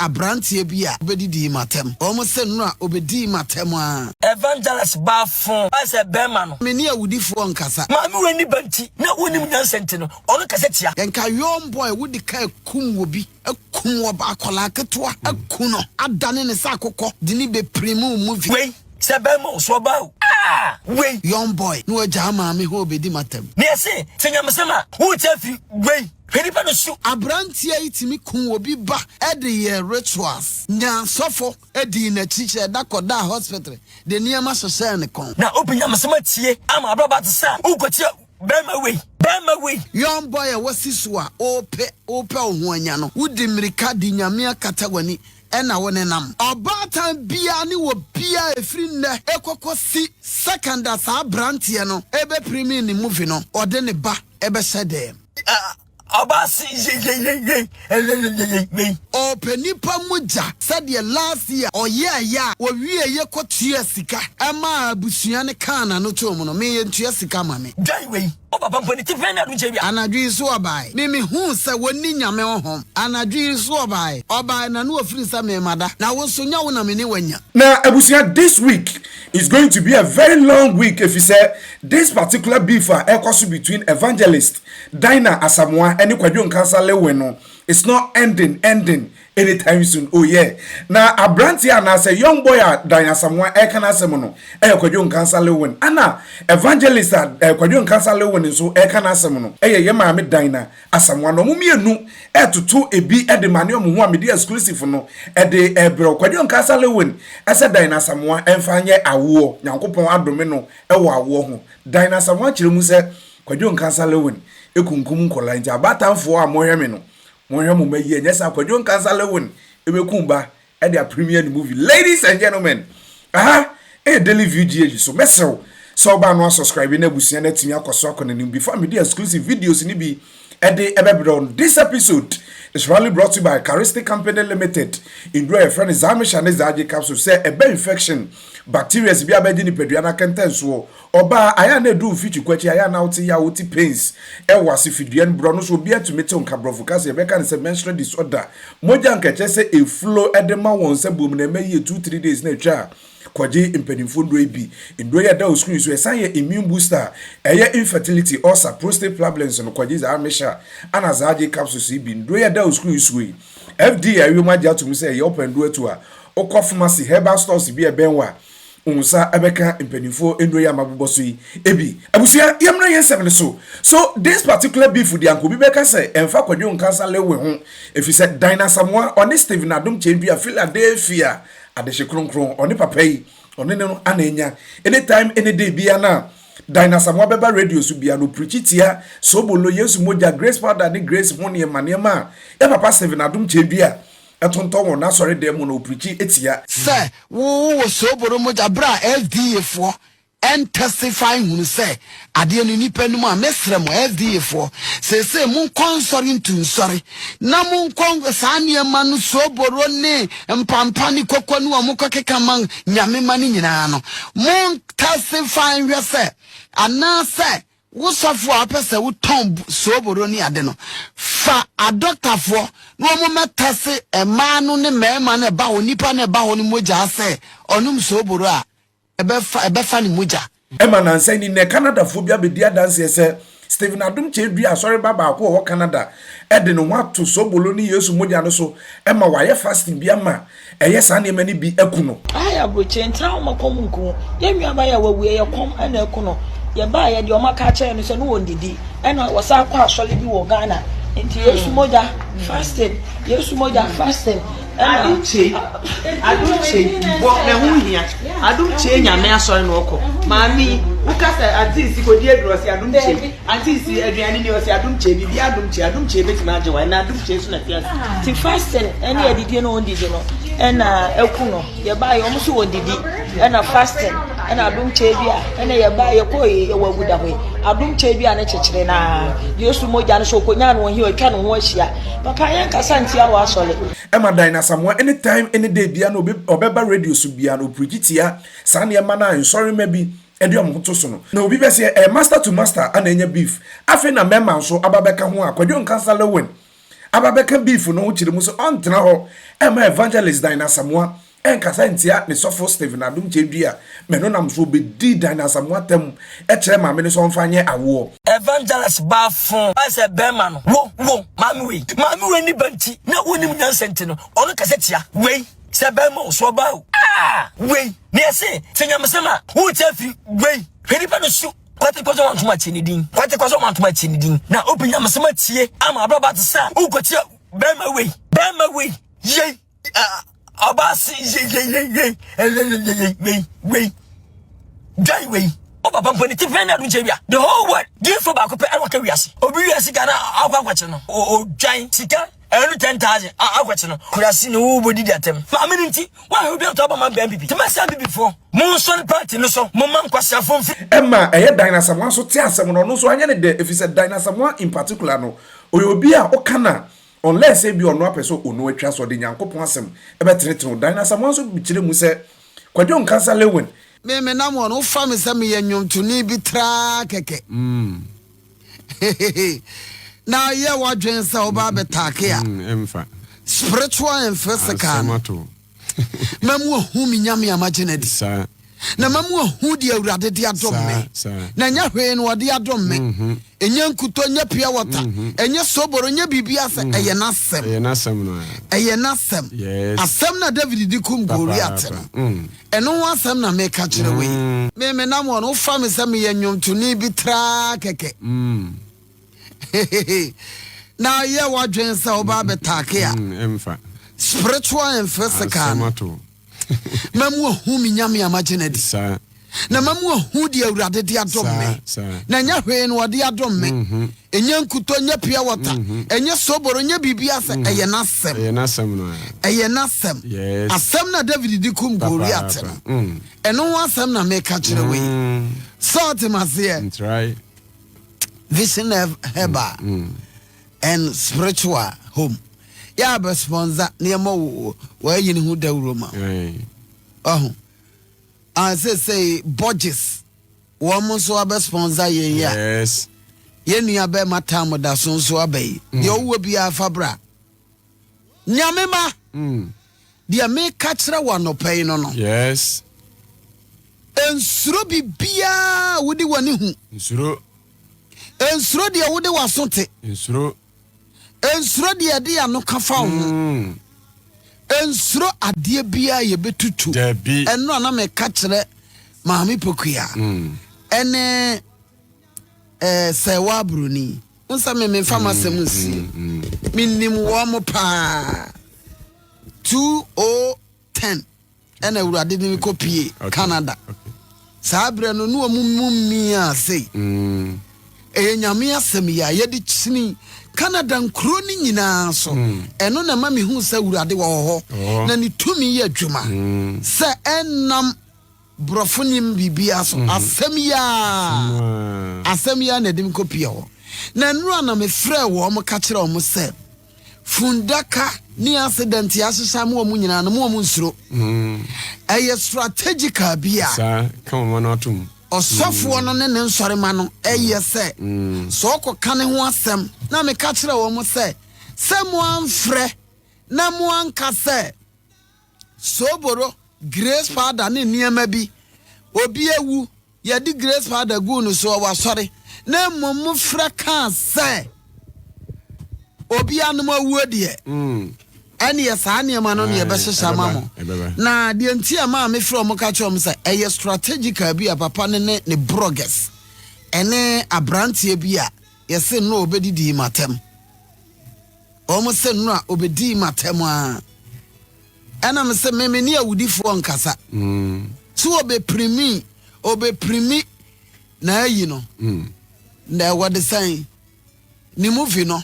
Abranteɛ bi a ɔbɛdidii m'atɛm. Wɔn se nnora ɔbɛdii m'atɛm aa. Evangelist baa fon ayɛ sɛ bɛɛma no. Me ne awudifoɔ nkasa. Maame wei ni ba nti na wonim nyansa nti no ɔno kasa tia. Nka young boy wode car kum obi akum ɔba akwadaa ketewa aku no adane ne sɛ akokɔ de ne bɛ pirimu movie. Wei sɛ bɛɛma o sɛ ɔbaa o aah wei. Young boy na wagyaa maame hɔ ɔbɛdi m'atɛm. Na yɛse sɛ nyamesɛm a woretie afiri wei hwɛ nipa no su. Abranteɛ yi tumi kum obi ba de yɛɛ rituals nyaa sɔfo dii n'akyi hyɛɛ da kɔdaa hospital de nneɛma hyehyɛɛ ne kɔn. Na wopɛ nyamesɛm atie ama abrabɔ ate sɛ a worekɔtie bɛɛma wei bɛɛma wei. Young boy a wasi so a wopɛ wopɛ wo ho anya no wodi mmirika de Nyame akata w'ani ɛna wo nenam. Ɔbaatan biara ne obiara ɛfiri nnɛ ɛkɔkɔ si second a saa abranteɛ no ɛbɛpirimi ne movie no ɔde ne ba ɛbɛhyɛ dɛm. Ɔbaa se yeyeyeyeyeyeyeyey. Ɔpɛ nipa mogya sɛdeɛ last year ɔyɛɛyɛ a ɔwieɛ kɔ tua sika maa abusua no kaa n'ano too mu no me yɛ ntua sika ma me. Gyae wei wo papa mpo ne ti pɛn ne adom kyɛ wia. Anadwo yi so ɔbae. Me me huu sɛ wɔnni Nyame honhom. Anadwo yi so ɔbae. Ɔbae na na ɔfiri sɛ me mada. Na wo nso nyɛ wo na me ne wo anya. Na abusua this week is going to be a very long week efisɛ this particular beef a ɛrekɔ so between Evangelist Dinah Asamoah ɛne Kwadwo Nkansah Lewin no it's not ending ending anytime soon oh yeah na abranteɛ anaasɛ young boy a Dinah Asamoah ɛreka n'asɛm no ɛyɛ Kwadwo Nkansah Lewin ɛna Evangelist a eh, Kwadwo Nkansah Lewin nso ɛreka n'asɛm no ɛyɛ yɛ maame Dinah Asamoah na wɔn mmienu ɛretoto ebi de ma ne wɔn ho a mede exclusive no ɛde ɛrebrɛ wo. Kwadwo Nkansah Lewin ɛsɛ Dinah Asamoah ɛmfa nyɛ awoɔ Nyankopɔn adome no ɛwɔ awoɔ ho Dinah Asamoah kyerɛ mu sɛ Kwadwo Nkansah Lewin kunkum nkwadaa nti abaatanfoɔ a mohwɛ me no monhwɛ mo mma yie ɛnyɛ saa Kwadwo Nkansah Lewin bɛkum ba de apremia ne movie. Ladies and gentlemen aha ɛyɛ Daily View GH so mɛsrɛ wo sɛ wobaa no asubscribe na abusua no atumi akɔ so akɔ n'anim before mede exclusive videos no bi ɛde ɛbɛbrɛ wo no. This episode is proudly brought to you by Charistic Company Limited. Nnuro a yɛfrɛ no Zamisha ne Zagye capsule sɛ ɛbɛ infection bacterias bi abɛgye nipadua no akɛntɛnsoɔ. Ɔbaa, ayɛ a na ɛdu mfikyikɔ akyi, ayɛ a na wote yaw, wote pains ɛwɔ asefidua no borɔ no so, obiara tumi tew nka borɔfo ka sɛ yɛbɛka no sɛ menstrual disorder. Mogya nka ɛkyerɛ sɛ ɛflow ɛde ma wɔn nsa buom na ɛma yie 2-3 days na atwa a kɔgye mpanimfoɔ nnuro yi bi. Nnuro yi a ɛda wo screen so, ɛsan yɛ immune booster, ɛyɛ infertility, ulcer, prostate problems no kɔgye Zaa Misha ana Zaagye capsules yi bi. Nnuro yi a ɛda wo screen so yi, FDA awie mu agye atom sɛ ɛyɛ wopɛ nnuro atu a, wokɔ pharmacy, herbal stores bi a ɛbɛn wo a, wo nsa ɛbɛka mpanimfoɔ nnuro yi a mabobɔ so yi ebi. Abusua, yɛmmra yɛn nsɛm no so. So this particular beef deɛ anka obi bɛka sɛ ɛmfa Kwadwo Nkansah Lewin ho, ɛfiri sɛ Dinah Asamoah ɔne Stephen Adom Kyɛndua Philadelphia adehye kronkron ɔne papa yi ɔne ne no ana anya anytime any day bia na Dinah Asamoah bɛba radio so bia no preachi tia sobolo Yesu mogya grace powder ne grace ho nneɛma nneɛma a yɛ papa Stephen Adom Kyɛndua ɛtontɔn wɔ n'asɔre dan mu no ɔpreachi tia. Sɛ wo wɔ sooboro mogya berɛ a FDA foɔ ɛntestify hunu sɛ adeɛ no nipa no mu a, mesrɛ mo FDA foɔ seesei monkɔ nsɔre ntu nsɔre na monkɔ saa nneɛma no sooboro ne mpampa ne koko ne wɔn kɔkeka ma Nyame ma no nyinaa no montestify nhwɛ sɛ anaasɛ wo sɔfo a wopɛ sɛ wotɔn sooboro ne ade no fa adɔktafoɔ na wɔn mɛtɛse mmaa no ne mmarima no ɛba hɔ nipa no ɛba hɔ no mogya sɛ ɔnom sooboro a ɛbɛfa ɛbɛfa ne mogya. Ɛma nansa ni nnɛ Canadafoɔ bi abɛdi adanseɛ sɛ Stephen Adom Kyei-Duah asɔreba baako a ɔwɔ Canada de ne ho ato sobolo ne Yesu mogya no so ma wayɛ fasting bi ama ɛyɛ saa nneɛma no bi aku no. Aha yɛ aburokyire ntena hɔ ma kɔm nku wo. Yɛn nua ba yi a wawu yi ɛyɛ kɔm na aku no. Yɛbaa yɛ deɛ wɔn aka akyerɛ yɛn no sɛ no wɔn didi ɛna wɔsan kɔ asɔre bi wɔ Ghana nti Yesu mogya fasting Yesu mogya fasting ɛna. Adom kyei adom kyei bɔ na ɛho hia adom kyei nyame asɔre na ɔkɔ maame yi woka sɛ ante si kɔdi aduro ɔse adom kyei ante si aduane ni ɔse adom kyei biribi adom kyei adom kyei bɛtumi agye wa ɛna adom kyei so na ɛte ase. Nti fasting ɛne adidie no wɔn didi no ɛna ɛku no yɛbaa yɛ wɔn nso wɔn didi ɛna fasting ɛna adom kyɛ bi a ɛna yɛbaa yɛkɔ yɛwɔ aguda hɔ yi adom kyɛ bi a ne kyekyere naa Yesu mogya no so okonya no wɔn hi atwa ne ho ahyia papa yɛn kasa ntia wɔ asɔre. Ɛma Dinah Asamoah anytime any day bia no ɔbɛba radio so bia no ɔpreachi tia saa nneɛma no a nsɔremma bi de wɔn ho to so no. Na obi bɛseɛ ɛyɛ master to master ana anya beef afei na mɛma nso aba bɛka ho a Kwadwo Nkansah Lewin aba bɛka beef no ho kyerɛ mu sɛ ɔntena hɔ. ɛmma Evangelist Dine Asamoah ɛnkasa ntia ne sɔfo Stephen Adom Kyei-Duah ma ɛno nam so ɔbɛdii Dine Asamoah atam kyerɛ maame no sɛ ɔmfa nyɛ awoɔ. Evangelist baa fon ayɛ sɛ bɛɛma no wo wo maame wei maame wei ni ba nti na wonim nyansa nti no ɔno kasa tia wei sɛ bɛɛma o sɛ ɔbaa o ah wei na yɛse sɛ nyamesɛm a wotia firi wei hwɛ nipa no su kwate kɔ sɛ wantom atie ne din kwate kɔ sɛ wantom atie ne din na obi nyamesɛm atie ama abrabɔ ate sɛ wokɔtia bɛɛma wei bɛɛma wei yei ɔbaa se yeyeyeye wei wei dwan wei o papa mpo ne ti pɛn na adu nkyɛn wia the whole world diifo baako pɛ ɛna ɔka wiase obi wia sika na akɔ akɔkye no odwan sika ɛnu 10,000 akɔkye no kurasi ne wo bɔ didi atɛm maame ne nti wɔn obi atɔ aba ma bɛn bibi tɛmɛ sɛ bibi foɔ mo nsɔre party no so mo ma nkwasiafo mfi. Ɛma ɛyɛ Dan Asamoah nso te asɛm no, ɔno nso anyɛ no dɛ efisɛ Dan Asamoah in particular no, ɔyɛ obi a woka no a, Unless ebia ɔno apɛ sɛ ono atwa so ɔde Nyankopɔn asɛm bɛtenetene wo. Dinah Asamoah nso kyerɛ mu sɛ, Kwadwo Nkansah Lewin, Me menam hɔ no, wofa me sɛ meyɛ nnwomtoni bi traa kɛkɛ. Na yɛ w'adwene sɛ woba abɛtaake a, spiritual and physical no, Mɛma wahu me Nyame a magye no adi, na mɛma wahu deɛ Awurade de adom me, na ɛnyɛ hwee na ɔde adom me, mhm. ɛnyɛ nkutɔ, ɛnyɛ pure water, mhm. ɛnyɛ soboro, ɛnyɛ biribiara sɛ mhm. ɛyɛ n'asɛm, ɛyɛ n'asɛm, asɛm na David de kum Goliat no, mm. ɛno ho asɛm na meka kyerɛ wei. Mm. Me menam hɔ no, wofa me sɛ meyɛ nnwomtoni bi traa kɛkɛ. Mm. na yɛ w'adwene sɛ woba abɛtaake a mm, spiritual and physical no mamu ahu me nyame a magye no adi na mamu ahu deɛ awurade de adom me na ɛnyɛ hwee na ɔde adom me mhm. ɛnyɛ nkutɔ nyɛ pure water mhm. ɛnyɛ soboro nyɛ biribi asɛ mhm. ɛyɛ n'asɛm ɛyɛ n'asɛm asɛm na David de kum Goliat no mm. ɛno ho asɛm na meka kyerɛ wei mm. sɛ ɔte maseɛ Vision Herbal mm. and Spiritual Home. Yɛ abɛ sponsor nneɛma wo wɔayi ne ho dawuro ma. Ɔho. Ah, sɛ sɛ Borges wɔn nso abɛ sponsor yɛn yi a. Yes. Yɛn nua bɛrima tam da so nso aba yi. Mm. Deɛ ɔwɔ biara fa bra. Nyame ma. Mm. Deɛ meka kyerɛ wɔ anɔpa yi no no. Yes. Nsuro biribiara a wode w'ani hu. Nsuro. Nsuro deɛ wode w'aso te. Nsuro. Nsuro deɛ ɛde ano ka fa wo ho. Mm. Nsuro adeɛ biara yɛbɛtutu. Dabi. Ɛno a na meka kyerɛ Maame Pokuya mm. ɛne ɛɛ Sɛwa Aburoni. N sɛ me memfa mm, m'asɛm nsie. Mm, mm. Menim wɔn mo paa. 2010. Ɛna Awurade de me kɔpie Canada. Saa berɛ no, ne wɔn mu mmia sei. Mm. Ɛyɛ Nyame asɛm yi a yɛde kyini Canada nkuro no nyinaa so. Mm. Ɛno na ɛma mehu sɛ Awurade wɔ hɔ oh. na ne tumi yɛ adwuma mm. sɛ ɛnam borɔfo nim biribiara so. Asɛm yi a asɛm yi a na ɛde me kɔpie hɔ. Na nnora na mefrɛɛ wɔn ka kyerɛ wɔn sɛ Fundaka ne accident a ahyehyɛ ama wɔn nyinaa no, mo wɔn nsuro. Ɛyɛ strategical bi a. Saa, ka wɔn ano atom. Ɔsɔfoɔ no ne ne nsɔrema no ɛyɛ sɛ, sɛ ɔkɔka ne ho asɛm, na meka kyerɛ wɔn sɛ, sɛ mo amfrɛ na mo anka sɛ sooboro, grace powder ne nneɛma bi, obi awu, Yɛde grace powder guu no so wɔ asɔre, na mmom mofrɛ kaa sɛ obi anom awuo deɛ, mm. ɛneɛ saa nneɛma no ne yɛbɛhyehyɛ ama mo. Na deɛ nti a maa mefrɛ wɔn ka kyerɛ wɔn sɛ ɛyɛ strategical bi a papa no ne ne bloggers ɛne aberanteɛ bi a yɛse no ɔbɛdidi matam. Wɔn se no a ɔbɛdii matam a Ɛna me se me me ne awudifoɔ nkasa. Mm. So ɔbɛpirimi ɔbɛpirimi na ayi no. Mm. Na wɔde sɛn ne movie no.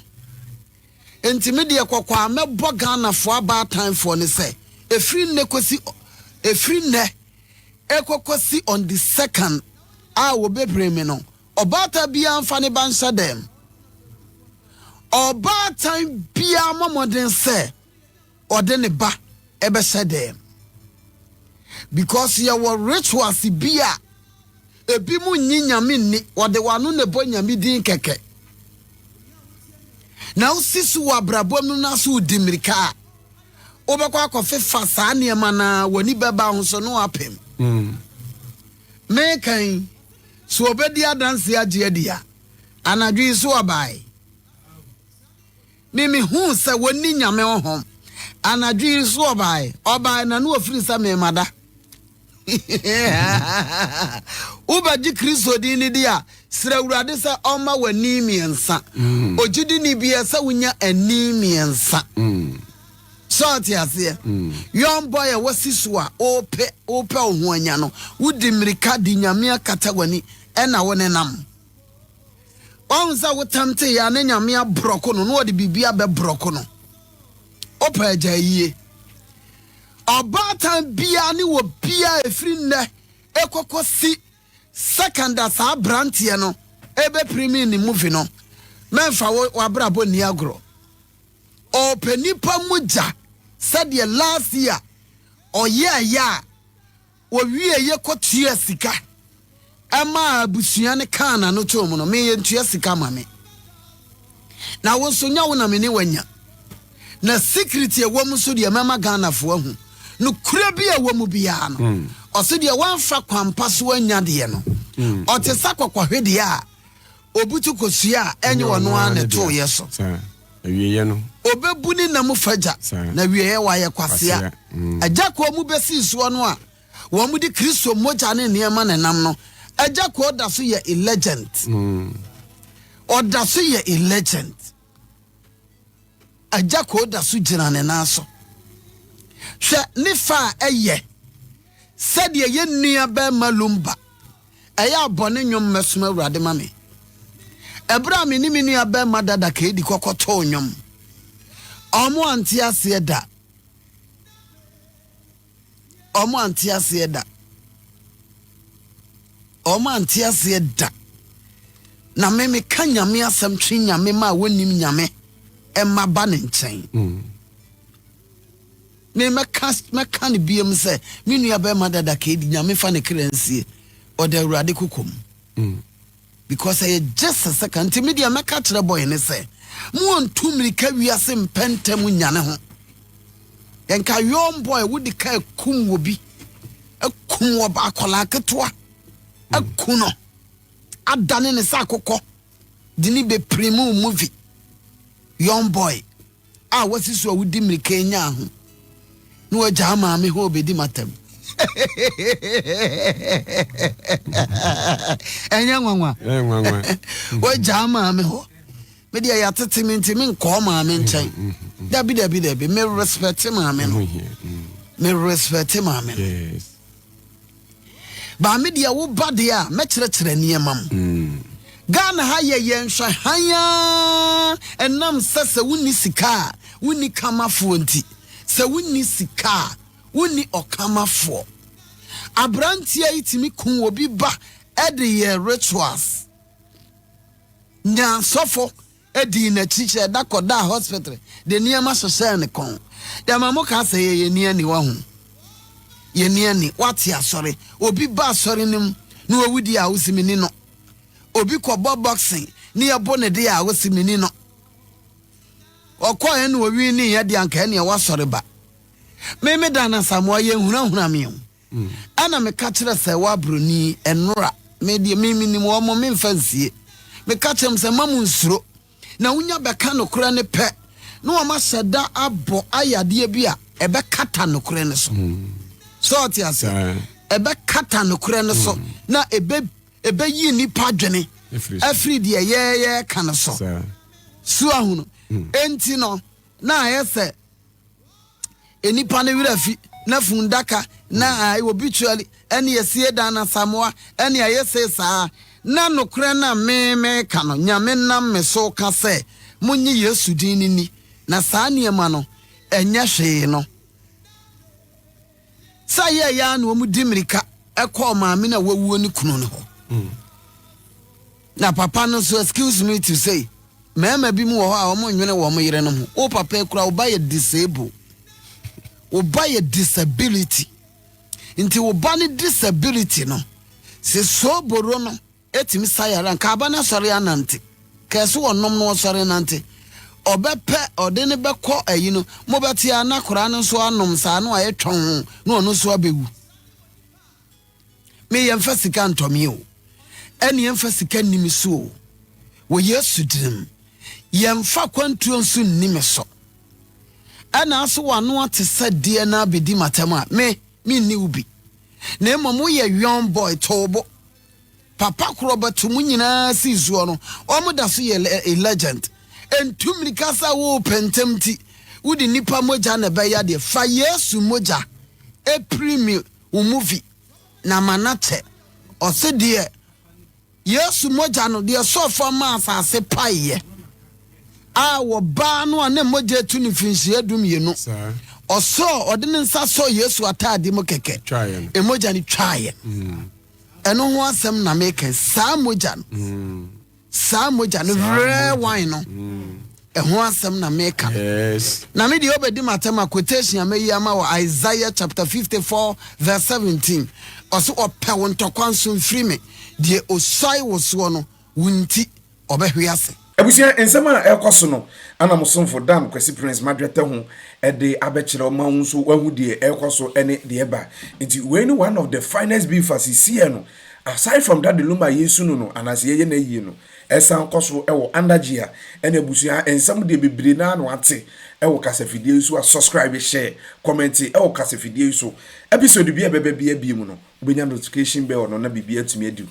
Nti me deɛ kɔkɔ a mɛbɔ Ghanafoɔ abaatanfoɔ ne sɛ ɛfiri nnɛ kɔsi ɛfiri nnɛ ɛkɔkɔsi on the second a wɔbɛpirimi no ɔbaatan biara mfa ne ba nhyɛ dɛm. Ɔbaatan biara mmɔ mmɔden sɛ ɔde ne ba bɛhyɛ dɛm because yɛwɔ rituals bi a ebi mu nyi nyame nni, wɔde wano na ɛbɔ nyame din kɛkɛ na wosi so wɔ abrabɔ mu na so wodi mmirika a. Wobɛkɔ akɔfefa saa nneɛma no ara, w'ani bɛba ho so na woapem. Meka yi, sɛ ɔbɛdi adanseɛ agye adi a, anadwo yi so ɔbae. Me mehuu sɛ wɔnni Nyame honhom. Anadwo yi so ɔbae, ɔbae na ne ɔfiri sɛ memada. Wobɛgye Kristo din no di a, srɛ Awurade sɛ ɔmma w'ani mmiɛnsa. Mm. Ogyidini biara sɛ wonya ani mmiɛnsa. Mm. Sɛ ɔte aseɛ. Mm. Young boy a wasi so a wopɛ wopɛ wo ho anya no, wodi mmirika de Nyame akata w'ani ɛna wo nenam. Wahu sɛ wotam te ya ne Nyame aborɔko no na ɔde biribi abɛborɔko no. Wopɛ agya yie. Ɔbaatan biara ne obiara ɛfiri nnɛ ɛkɔkɔsi second a saa abranteɛ no ɛbɛpirimi ne movie no, mɛmfa wo w'abrabɔ nni agorɔ. Ɔɔpɛ nipa mogya sɛdeɛ last year ɔyɛɛyɛ a Wɔwieeɛ kɔtuaa sika maa abusua no kaa n'ano too mu no, me yɛntua sika ma me. Na wo nso nyɛ wo na me ne wanya. Na secret a ɛwɔ mu nso deɛ mɛma Ghanafoɔ ahu. Nokorɛ bi a ɛwɔ mu biara no, mm. ɔse deɛ wamfa kwampa so anya deɛ no, mm. ɔte sɛ kɔkɔhwedeɛ a obutu kosua a ɛnyɛ ɔno ara na ɛtooyɛ so. Ɔbɛbu ne nna mu fagya, na awieeɛ wayɛ kwasea. Agya kɔɔ mu bɛsii soɔ no a wɔde Kristo mogya ne nneɛma na ɛnam no, Agya kɔɔ da so yɛ a legend. Ɔda so yɛ a legend. Agya kɔɔ da so gyina ne nan so. Hwɛ ne fa a ɛyɛ sɛdeɛ yɛn nua bɛrima Lumba Ɛyɛ a bɔ ne nnwom Mɛsom Awurade ma me. Ɛberɛ a me ne me nua bɛrima dada Keedi kɔkɔ too nnwom. Ɔmo ante aseɛ da. Ɔmo ante aseɛ da. Ɔmo ante aseɛ da. Na me meka Nyame asɛm twe Nyame ma a wɔnnim Nyame ɛma ba ne nkyɛn. Mm. Me mɛka mɛka no biom sɛ me nua bɛrima dada kedi nyame fa ne kra nsie ɔda awurade koko mu mm. because ɛyɛ just a second nti me deɛ mɛka kyerɛ boy ne sɛ mo ntu mmirika wiase mpɛntɛm nyane ho nka young boy wode ka akum wɔ bi akum wɔ akwadaa ketewa aku no adane ne sɛ akokɔ de ne bɛpirimu movie young boy a wasi so a wodi mmirika anya ho na wagyaa maame hɔ obedi m'atam. Ɛnyɛ nwanwa. Wagyaa maame hɔ. Me deɛ yɛatete me nti menkɔɔ maame nkyɛn. Dabi dabi dabi me respect maame no. Me respect maame no. Baa me deɛ wo ba deɛ a mɛkyerɛkyerɛ nneɛma mu. Mm. Ghana ha yɛ yɛn nhwɛ hann ara ɛnam sɛ sɛ wonni sika a wonni kamafoɔ nti. Sɛ wonni sika a wonni ɔkamafoɔ. Aberanteɛ yi tumi kum obi ba de yɛ rituals. Nya sɔfo dii n'akyi kyerɛ da kɔdaa hospital de nneɛma hyehyɛɛ ne kɔn. Gyama mo ka sɛ yɛ yɛnni ani wahu. Yɛnni ani. Wate asɔre. Obi ba asɔre no mu na wawu di a wosi meni no. Obi kɔbɔ boxing ne yɛbo ne de a wosi meni no. Ɔkɔɔ ɛna owi ne yɛ de anka ɛne ɛwɔ asɔre ba. Me me dan Asamoah yɛ nhunahuna me o. Ɛna meka kyerɛ sɛ wa broni ɛnora me deɛ me menim wɔn mo memfa nsie. Meka kyerɛ m sɛ ma mo nsuro na wonya bɛka nokorɛ no pɛ na wɔn ahyɛ da abɔ ayɛ adeɛ bi a ɛbɛkata nokorɛ no so. Sɛ ɔte ase ɛbɛkata nokorɛ no so na ɛbɛ ɛbɛyi nnipa adwene afiri deɛ yɛyɛ ka no so. So ahunu. Enti no na ayɛ sɛ nnipa no werɛ afi na fundaka na mm. obituary ɛne asie dan na samoa ɛne ayɛ sei saa na nokorɛ no a me meka no nyame nam me so ka sɛ monye yesu din no ni na saa nneɛma no ɛnyɛ hwee no sɛ yɛyɛ a na wɔn di mmirika ɛkɔɔ maame no a wawuo ne kunu no hɔ mm. Na papa no nso excuse me to say mmarima bi mu wɔ hɔ a wɔn nwene wɔn yerenom ho. Wo papa ekura wo ba yɛ disable. Wo ba yɛ disability. Nti wo ba ne disability no sɛ sooboro no etumi sa yare a nka aba no asɔre anante. Kɛse wɔnom no ɔsɔre nante. ɔbɛpɛ ɔde no bɛkɔ ayi no, mobɛte ara na akwadaa no nso anom saa na wayɛ twɔnn na ɔno nso abɛwu. Me yɛmfa sika ntɔ me o, ɛne yɛmfa sika nni me so o, wɔ Yesu dinim. Yɛmfa kwantuo nso nni me so. Ɛna aso w'ano ate sɛ deɛ na abɛdi m'atɛm a, me, menni wo bi. Na mmom woyɛ young boy, to wo bo. Papa korɔ bɛto mo nyinaa sii soɔ no, wɔn da so yɛ a legend. Ntu mmirika sɛ worepɛ ntɛm nti, wode nnipa mogya na ɛbɛyɛ adeɛ. Fa Yesu mogya piri me wo movie na ma no akyɛ. Ɔse deɛ Yesu mogya no deɛ ɛsɔɔ fam maa asase paeɛ a wɔbaa no a ne mogya atu no mfirinhyia 12. Ɔsɔɔ ɔde ne nsa sɔɔ Yesu ataade mu kɛkɛ, mogya no twaeɛ. Ɛno ho asɛm na meka saa mogya no. Saa mogya no, rare wine no, ɛho asɛm na meka. Na me deɛ wobɛdi m'atɛm a quotation a mɛyi ama wɔ Isaiah chapter 54 verse 17. Ɔse ɔpɛ wo ntɔkwa nso mfiri me, deɛ ɔsuae wo soɔ no, wo nti ɔbɛhwe ase. Abusua, nsɛm a ɛrekɔ so no ana mo somfo Dan Kwasi Prince Madwɛtɛ ho de abɛkyerɛ wo ma wo nso woahu deɛ ɛrekɔ so ne deɛ ɛba. Nti wei ne one of the finest beef a seesei no Aside from Daddy Lumba a yɛresu no no anaasɛ yɛyɛ no ayie no, ɛsan kɔ so wɔ Andagye a ɛne abusua nsɛm deɛ bebree no ara na wate wɔ kasafidie yi so a subscribe, share, comment wɔ kasafidie yi so. Episode bi a ɛbɛba biara bio mu no, wobɛnya notification bell no na biribiara atumi adi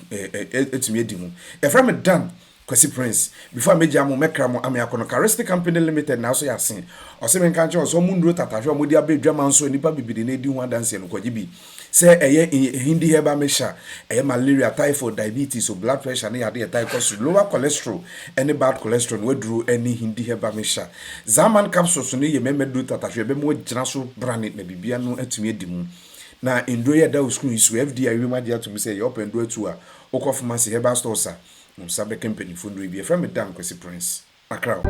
atumi adi mu. Yɛfrɛ me Dan Kwasi Prince, before a mɛgyaa mo mɛkra mo ame akɔ no Charistic Company Limited na aso yɛ asen. Ɔse menka nkyerɛ wo sɛ ɔmo nnuro tatahwe a ɔmo de aba adwaman so a nnipa bebree na edi ho adanseɛ no kɔgye bi. Sɛ ɛyɛ Hindi herbal mixture, ɛyɛ malaria, typhoid, diabetes, o blood pressure ne yadeɛ a ɛtae kɔ soro, lower cholesterol ne bad cholesterol no aduro ne Hindi herbal mixture. Zaman capsules no yɛ mmarima duro tatahwe a ɛbɛma wagyina so brane na biribiara no atumi adi mu. Na nnuro yi a ɛda wo screen yi so, FDA awie mu agye atom sɛ ɛyɛ ɔpɛ nnuro atu a wokɔ pharmacy, herbal stores a, Mo nsa bɛka mpanyinfoɔ nnuro yi bi. Yɛfrɛ me Dan Kwasi Prince. Accra.